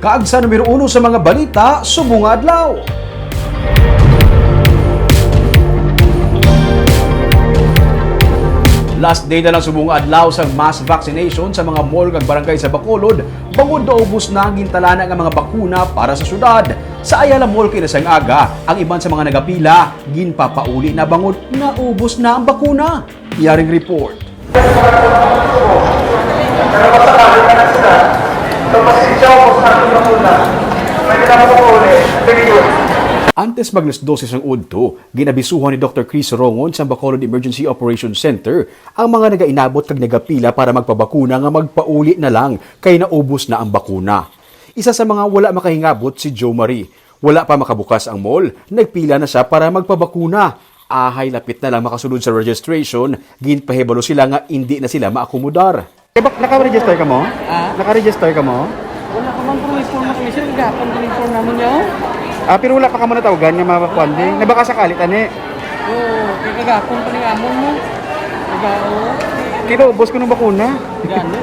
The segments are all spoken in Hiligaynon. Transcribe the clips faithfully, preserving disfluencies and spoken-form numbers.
Kag sa numero uno sa mga balita subong nga adlaw. Last day na lang subong nga adlaw sa mass vaccination sa mga mall kag barangay sa Bacolod, bangod naubos na ang gintalana nga mga bakuna para sa syudad. Sa Ayala Mall kay nasang aga, ang iban sa mga nagapila ginpapauli na bangod naubos na ang bakuna. Yaring report. Antes mag alas dose sang udto, ginabisuhan ni Doktor Chris Rongon sa Bacolod Emergency Operation Center ang mga nagainabot kag nagapila para magpabakuna nga magpauli na lang kay naubos na ang bakuna. Isa sa mga wala makahingabot si Jo Marie. Wala pa makabukas ang mall, nagpila na siya para magpabakuna. Ahay lapit na lang makasulod sa registration, ginpahibalo sila nga indi na sila maakomodar. Eh, bak-, naka-register ka mo? Ah? Naka-register ka mo? Wala pa man, pero inform na kami, sir. Gahapon, pero inform namin niya, oh. Ah, pero wala pa ka mo natawgan nga mapakuan, di? Ah. Nabaka sakali, tani? Oo, kay kagahapon pa ni amon mo. Kagao. Kinaubos ko ng bakuna. Gani.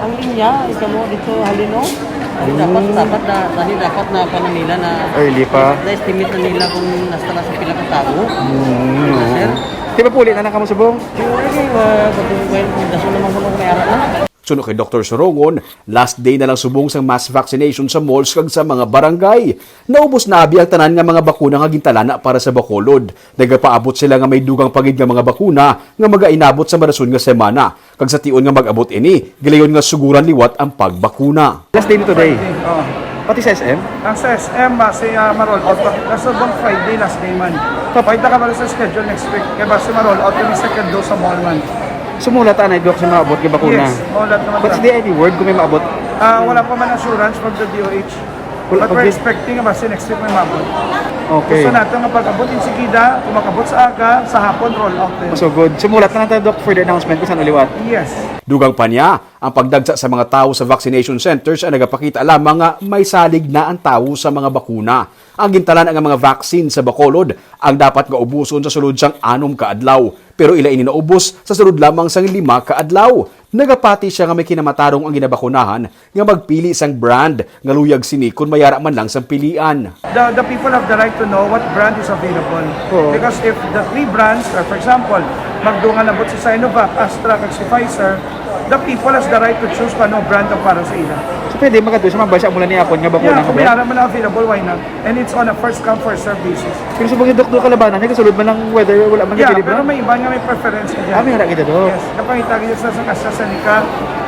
Ang linya, ikaw mo dito, halino. Ay, dapat, Mm. dapat na, tani dapat na pa na nila na Early pa. na-estimate na nila kung nasta na sa pila ka tao. Mm, Sir? Di ba puli na lang ka mo subong? Yung, uh, daso naman ko nung may ara na. Suno kay Doktor Sorongon, last day na lang subong sang mass vaccination sa malls kag sa mga barangay. Naubos na abi ang tanan nga mga bakuna nga gintalana para sa Bacolod. Nagapaabot sila nga may dugang pa gid nga mga bakuna nga magainabot sa marason nga semana. Kag sa tion nga mag-abot ini, gilayon nga suguran liwat ang pagbakuna. Last day ni today. Friday, oo. Pati sa S M? Ang sa S M, ah, si, ah, ma-roll out pa. Nasa bang Friday, last day man. Pap- Pwede ka pala sa schedule next week. Kaya basta ma-roll out yung second dose sa mall man. Sumulat anay, Doc, sa maabot nga bakuna? Yes, maulat naman What's ta. the any word kung may maabot? Ah, wala pa man assurance from the D O H. Wala But pa we're gid. expecting nga basta next week may maabot. Okay. Gusto nato nga pag-abot insigida, kung mag-abot sa aga, sa hapon, roll out din. Masugod. Sumulat na lang tayo, Doc, for the announcement kung saan uliwat. Yes. Dugang pa niya, ang pagdagsa sa mga tawo sa vaccination centers ay nagapakita lamang nga may salig na ang tawo sa mga bakuna. Ang gintalan nga mga vaccine sa Bacolod ang dapat nga ubuson sa sulod sang anom ka adlaw, pero ila ini naubos sa sulod lamang sang lima ka adlaw. Nagapati siya nga may kinamatarong ang ginabakunahan nga magpili sang brand nga luyag sini kon mayara man lang sang pilian. The, the people have the right to know what brand is available. Oo. Because if the three brands, uh, for example, magdungan abot si Sinovac, Astra, kag si Pfizer, the people has the right to choose kung ano brand ang para sa ila. So, pwede magkadto sa mga bayan sa amula ni Apon nga bakuna Yeah, ko kung ba? may ara man available, why not? And it's on a first come, first serve basis. Pero sa mga doktor kalabanan, nagasulod man lang whether wala man Yeah, nagdeliver? pero may iba nga may preference ka dyan. Ah, may ara kita, Doc. Yes, kapangita kita sa, sa AstraZeneca,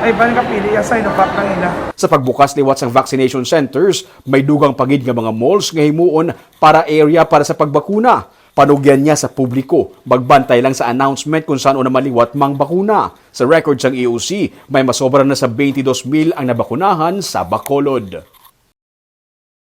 ay iba nga pili, yung Sinovac lang ila. Sa pagbukas liwat sang vaccination centers, may dugang pa gid nga mga malls nga himuon para area para sa pagbakuna. Panugyan niya sa publiko, magbantay lang sa announcement kung saan na maliwat mang bakuna. Sa record sang E O C, may masobra na sa twenty-two mil ang nabakunahan sa Bacolod.